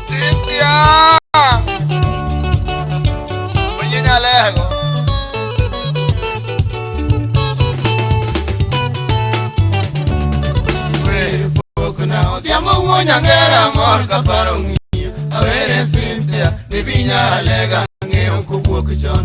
Cynthia! Mwenye nyalego. Wer pok na odhiambo wuo nyangera mor kaparo ng'iyo. Awere Cynthia, bibi nyalega ng'eyo kowuok chon.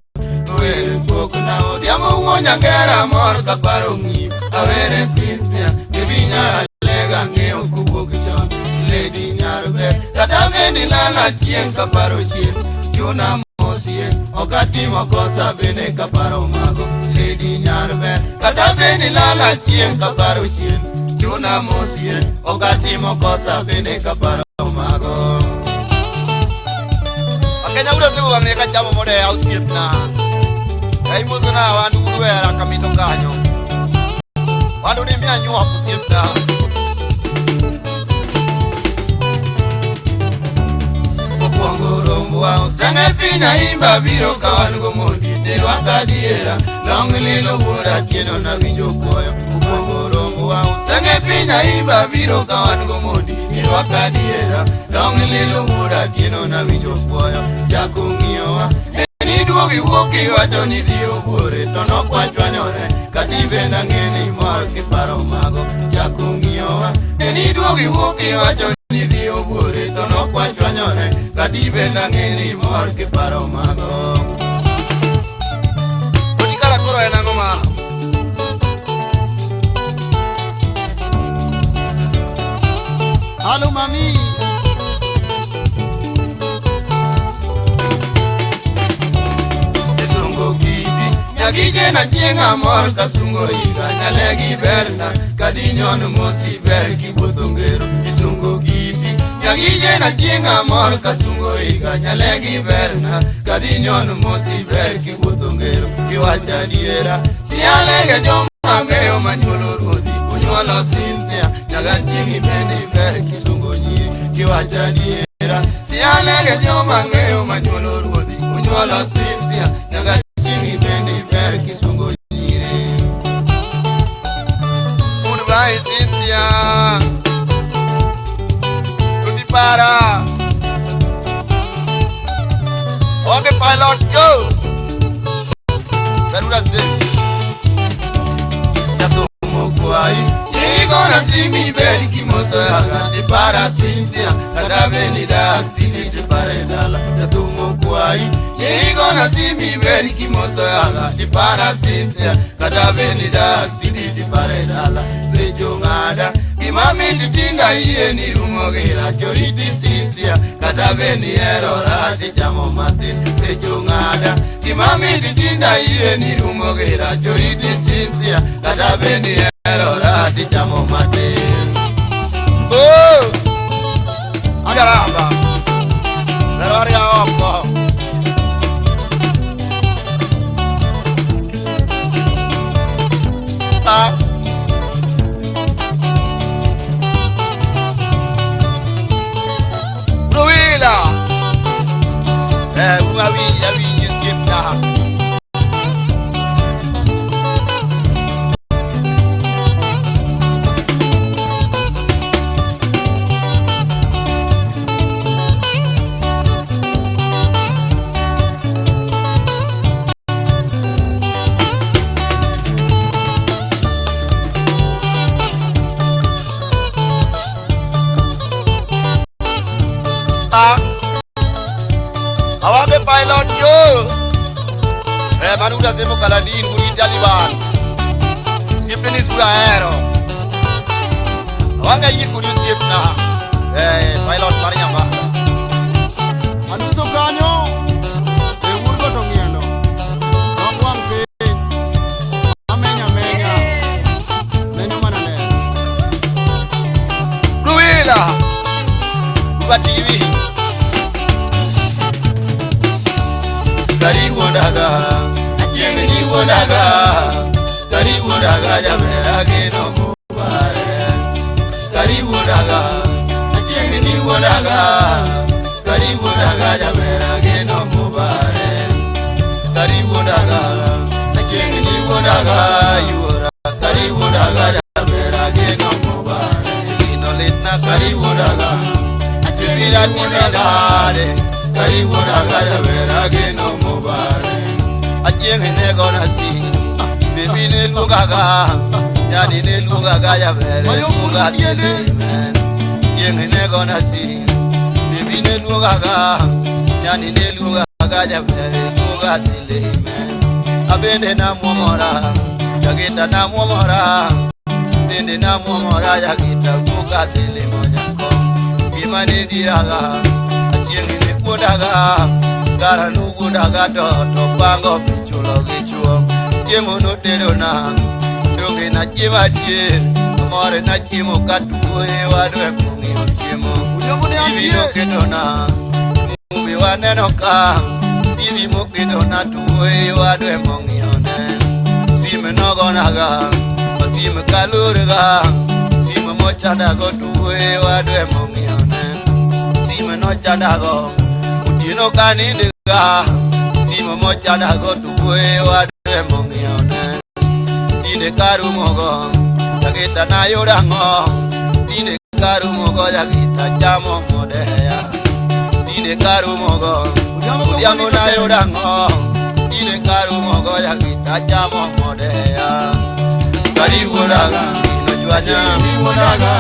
Wer pok na odhiambo wuo nyangera mor kaparo ng'iyo. Awere Cynthia, bibi nyalega ng'eyo kowuok chon. Lady nyarber, kata bende lala chieng' kaparo chien. Chuna mosie, ok atimo kosa bende kaparo mago. Lady nyarber, kata bende lala chieng' kaparo chien. Chuna mosie, ok atimo kosa bende kaparo mago. Akenya ura sebo wang'e ka chamo mode osiepna. Ka imoso na wandu wera kamito kanyo. Wandu ni miya nyuok osiepna. Mokwongo rombowa osenge piny aimba biro ka wan go mondi dirwaka adiera long lilo wuora tieno nawinjo kuoyo. Mokwongo rombowa osenge piny aimba biro ka wan go mondi dirwaka adiera long lilo wuora tieno nawinjo kuoyo. Chako ng'iyowa niduogi wuok iwacho ni dhi obuore to nokwachwanyore katibe nang'e ni mor kiparo mago. Chako ng'iyowa niduogi wuok iwacho ni dhi obuore to nokwachwanyore katibe nang'e ni mor kiparo mago. Otikala koro en ang'o ma? Halo mami. Isungo kidi nyagije na chieng' amor kasungo higa nyalegi berna kadhi nyon mosi ber kiwuotho ngero. Isungo kidi nyagije na chieng' amor kasungo higa nyalegi berna kadhi nyon mosi ber kiwuotho ngero. Kiwacho adiera sialege joma ng'eyo manyuolo ruodhi onyuolo Cynthia nyaga chieng' bende ber kisungo nyiri. Kiwacho adiera sialege joma ng'eyo manyuolo ruodhi onyuolo Cynthia nyaga chieng' bende ber kisungo nyiri. Goodbye Cynthia. Tuti para. Okay pilot go. Berura se. Jathumo kwayi igona simi bed kimoso yaga tipara Cynthia kata beni dak sini tipare dala. Jathumo kwayi igona simi bed kimoso yaga tipara Cynthia kata beni dak sini tipare dala. Secho ng'ada gima mit tinda yie ni rumo gira choriti Cynthia kata beni hero rati chamo mathin. Secho ng'ada gima mit tinda yie ni rumo gira choriti Cynthia kata beni hero rati chamo matin. Oh! Agaramba! Lero oko. Ah. Ruila! Umawi, awi, osiepna. Ah. Awange pilot yo. Manuda semo kaladin kuri Taliban. Osiepne ni sura ahero. Awange yie kodi osiepna. Pilot mar Nyambasa. Anuso kanyo. E wurgo to ng'ielo. Nok wang' piny. Amenya amenya. Menyo mana ler. Ruila. Uba TV. Karibu daga, achieng' ni wuodaga. Karibu daga jamera geno mobare. Karibu daga, achieng' ni wuodaga. Karibu daga jamera. Bibira timidade Kariwuodaga jabera geno mobare Achieng' ne gona simu Baby ne luongaga Daddy ne luongaga jabere luonga tilime Chieng' ne gona simu Baby ne luongaga Daddy ne luongaga jabere luonga tilime Abende namuomora Jagita namuomora Bende namuomora Jagita luonga tilimo nyako Gima ne dhiraga Achieng' ne wuondaga Gara nowuondaga to pango michulo gi chuo Chiemo notedona Donge nachiemo adier Amore nachiemo katuoye wadwe mong'eyo chiemo Odhiambo ne TV antie. noketona Movie waneno ka TV moketona tuoye wadwe mong'eyo ne Sime nogonaga Sime kalurga Sime mochandago tuoye wadwe mong'eyo ne Sime nochandago Otieno kanindiga Sime mochandago tuoye wadwe mong'eyo ne Tinde karumogo Jagita nayudo ang'o Tinde karumogo Jagita chamo modeya Tinde karumogo Odhiambo Odhiambo kawuono nayudo ang'o Tinde karumogo Jagita chamo modeya Kariwuodaga gino chwanya Kariwuodaga.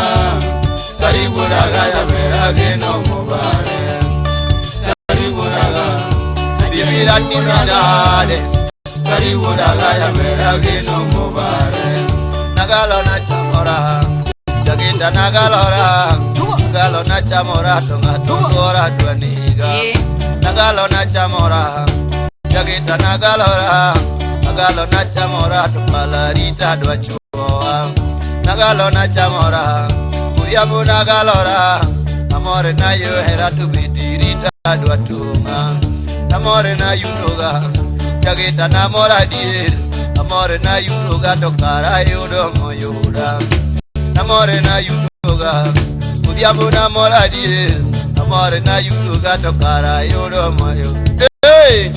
Kariwuodaga jabera geno mobare Kariwuodaga Bibira timidade Kariwuodaga jabera geno mobare Nagalo nachamora Jagita nagalora Nagalo nachamora to ng'ato luora dwa niga Nagalo nachamora Jagita nagalora Nagalo nachamora to palarita dwa chuoa Nagalo nachamora Odhiambo nagalora Amore nayohera to bedirita dwa tung'a Amore nayutoga Jagita namora adier Amore nayutoga to kara yudo moyuda Amore nayutoga Odhiambo namora adier Amore nayutoga to kara yudo moyuda Hey!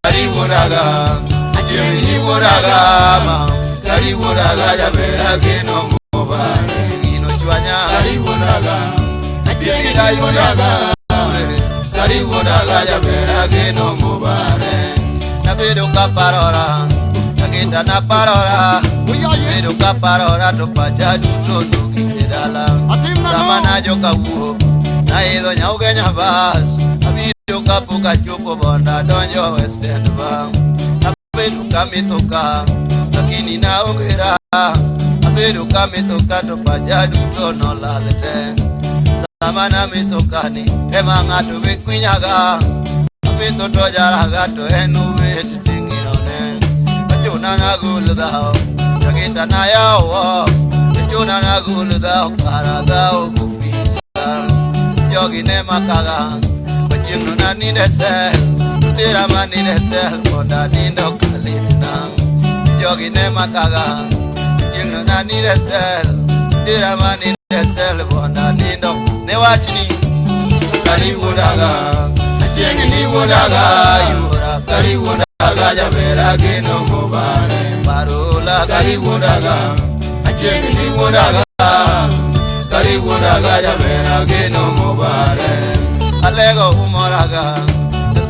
Kariwuodaga Achieng' iwuodaga ma Kariwuodaga jabera geno mobare Gino chwanya Kariwuodaga. Bibira yudaga Kariwuodaga jabera geno mobare Nabedo kaparora Jagita naparora Oyaye. Bedo kaparora to pacha duto nogik e dala Atim Sama nang'o? najo kawuok Naidho Nyaugenya bas Abiro kapok achopo bonda donjo West End ba Abedo kametho ka Lakini naonge raha Abedo kametho ka to pacha duto nolal te Sama nametho kani ema ng'ato be kwinyaga Ametho to jaraga to en obet ting'iyone Achuna nagol dhawo Jagita nayawo Achuna nagol dhawo kara dhawo gofisa Jogi ne makaga Machieng'no naninde sel Tera maninde sel Mondo anindo kalitna Jogi ne makaga Chieng'no naninde sel Tera maninde sel Mondo anindo Ne wachni Kariwuodaga Achieng' ni wuodaga Yuora Kariwuodaga jabera geno mobare Parola Kariwuodaga Achieng' ni wuodaga Kariwuodaga jabera geno mobare Alego umoraga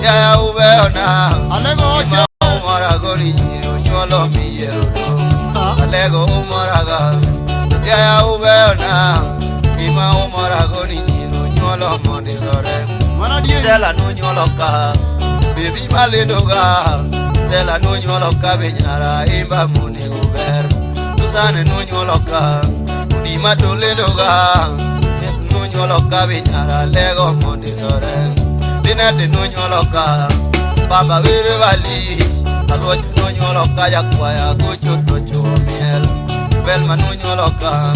Siaya ubeona Alego Gima oche. umorago ni nyiri onyuolo miyiero dong' Ah. Alego umoraga Siaya ubeona Gima umorago ni nyiri onyuolo mondisore Mano adier. Sela nonyuolo ka Bebi malendoga Sela nonyuolo ka be nyara imba monego ber Susane nonyuolo ka Odima to lendoga Nonyuolo ka be nyara lego mondisore Binete nonyuolo ka Baba were wali Aluoch nonyuolo ka jakwaya gocho to chuo miel Belma nonyuolo ka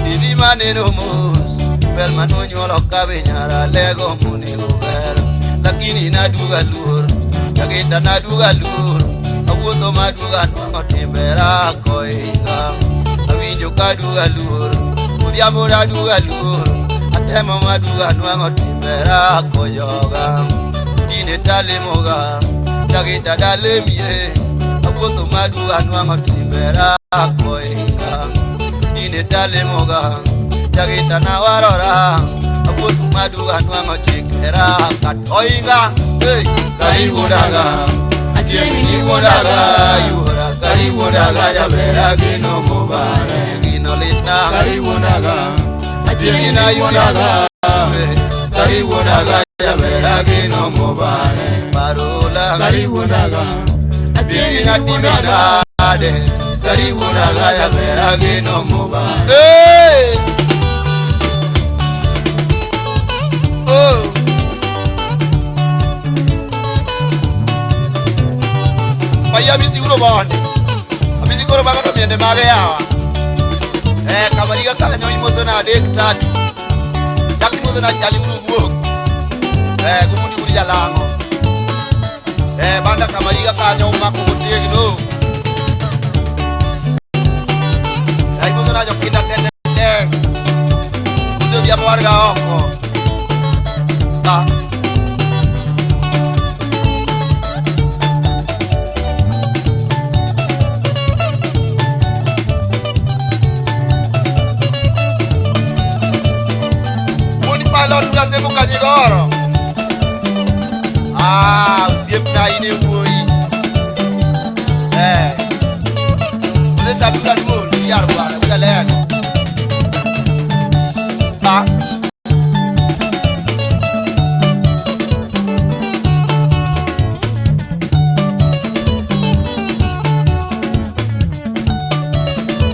Bibi maneno mos Belma nonyuolo ka be nyara lego monego ber Lakini naduga luor Jagita naduga luor Awuotho maduga nwang'o timbera koinga Awinjo kaduga luor Odhiambo naduga luor Atemo maduga nwang'o timbera kojoga Dine talemoga Jagita dalemie Awuotho maduga nwang'o timbera koinga Dine talemoga Jagita nawarora Abuoth madu anwang'o chik era kat oinga. Hey, kariwuodaga. Achieng' ni wuodaga yuora. Kariwuodaga jabera gino mobare. Gino litna. Kariwuodaga. Achieng' na yuodaga. Kariwuodaga jabera gino mobare. Parola. Kariwuodaga. Achieng' na timedade. Kariwuodaga jabera gino mobare. Hey! Oh! Paya abisi uro mondi. Abisi koro mago to miende mage yawa. Kamariga kanyo imoso na adek tatu. Chak imoso na chali uru guok. Gumundi uri jalang'o. Banda kamariga kanyo umako motegno. Imoso na jokinda te te te. Uso odhiambo warga oko. Ah. Pilot unasema Kanyigoro. Ah, usiepna ine wuoyi. Ule tabuka duol yar bwana, ule lego. Ah.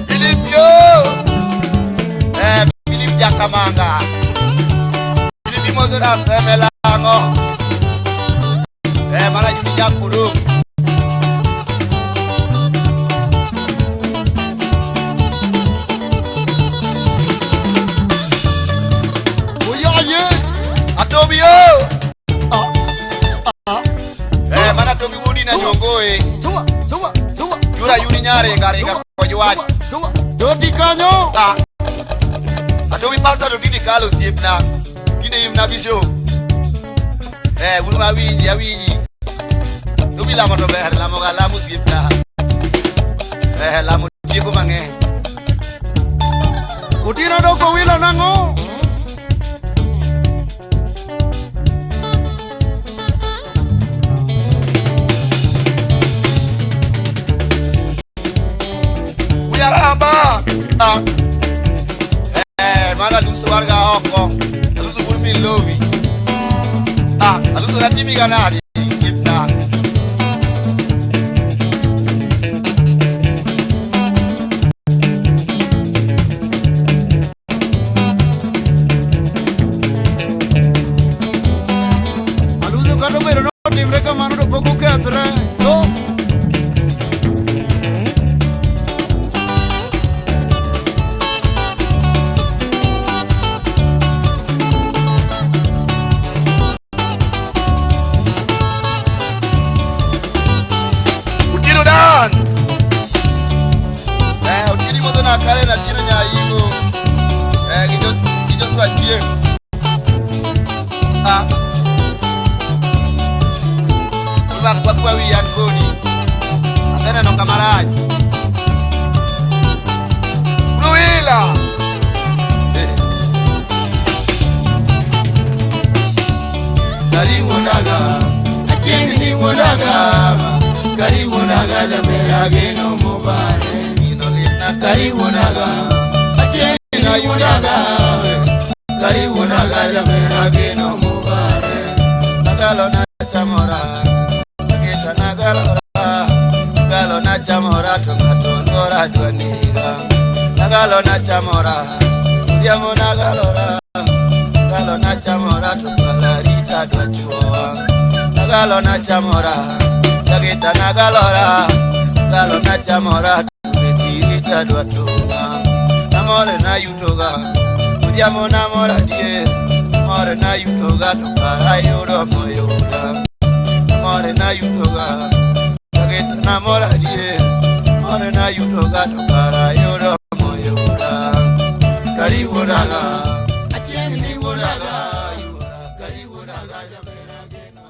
Philip yo. Philip Jakamanga. Mozora semelango. Mara juni jakuru. Oyaye. Atobio. Mana tobi wudi na nyongoe. Suwa, suwa, suwa. Yura yuni nyare ngaringa kwa Suwa. Dodi kanyo. Ah. Atobi pastor to didi kalo siepna. Gine imna bisho. Wuru awinji awinji. Dubi lamo to ber lamo ga lamo siepna. Lamo tieko mang'eny. Otieno doko wilo nang'o? Uyaramba. Ah. Mana luso warga oko. Aluso bur min lowi. Ah, aluso na timi ganadi siepna. Aluso kata obedo notimre kamano to pok okethre. To Otieno dan. Otieno modho na kare na Otieno nyaingo. Gi Joshua Chieng. Ah. Urwak kwa wiyi an kodi. Aseneno kama rach. Ruwila. Kariwuodaga. Achieng' ni wuodaga. Kariwuodaga jamera geno mobare. Gino litna kariwuodaga. Achieng' na yudaga. Kariwuodaga jamera geno mobare. Nagalo na chamora. Gita nagalora. Nagalo na chamora to ng'ato luora dwa nega. Nagalo na chamora. Odhiambo nagalora. Nagalo na chamora to kalarita dwa chuowa. Nagalo na chamora. Jagita nagalora. Nagalo na chamora to betirita dwa tunga. Namore na yutoga. Odhiambo namora dier. Namore na yutoga to kara yudo moyuda. Namore na yutoga. Jagita namora dier. Namore na yutoga to kara yudo moyuda. Kariwuodaga. Achieng' ni wuodaga. Kariwuodaga jamera geno.